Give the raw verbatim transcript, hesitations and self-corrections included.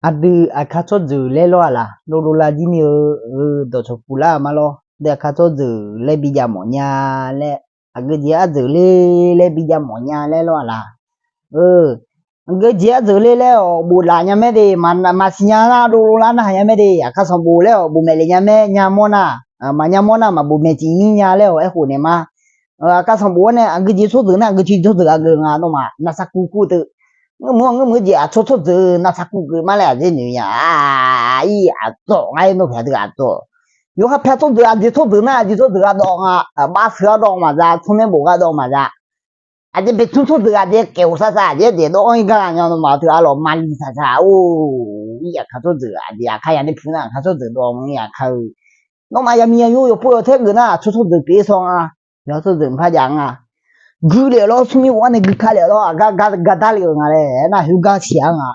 Aqdui aqkar tsawrjeuq laer lawr-aq laq, dovdov lar jir mir-eu, dawqcawq puq lar-aq ma lawr. Deuq aqkar tsawrjeuq laer bijav mawf nya laer, aqgeu jeq arjeuq ler laer bijav mawf nya laer lawr-aq laq. Aqgeu jeq arjeuq ler laer-awq bof laf nya mae de, maqsiq nya nar dovdov lar narhaq nya mae de, aqkar sanqbof laer-awq bof maeq le nya mae, nya mawr nar, maqnya mawr nar maqbof maeq cif nyir nya laer-awq aerkhof naeq ma. Aqkar sanqbof-awr nae aqgeu jeq tsawrjeuq nar aqgeu jeq tsawrjeuq aqgeu nga nawmaf navsaq kuv kuv teu. Ngeur meuq-anr ngeur meuq jeq aqcawq tsawrjeuq navsaq kuv geuf ma laer aqjeq noeq nya-a. Ir aqdzawq nga-aer nawr pyaeq deuq aqdzawq. Yawqha pyaeq tsawrjeuq aqjeq tsawrjeuq nar aqjeq tsawrjeuq gharduv nga, aqbav seuq gharduv maqza, tsawrmyanr bof gharduv maqza. Aqjeq baetmr tsawrjeuq aqjeq kaeq-euq sar sar aqjeq daef dawv-anr ir gar nya nawmaf teu arlawq mali saq saq-or. Ir aqkar tsawrjeuq aqjeq aqkar ya nae puq nar aqkar tsawrjeuq dawv-anr ir aqkar-eu. Nawmaf yaqmiq yaqyo yawqpov yawqtaer geuf nar aqcawq tsawrjeuq pyeuf-ir saw nga. Yawqha tsawrjeuq mqpar jav nga. Gui lef lawr, smrmir ghov-anr nae gui ka lef lawr, aqgar gar gar dar le-euq nga laer aernar, heugar siq-ar nga.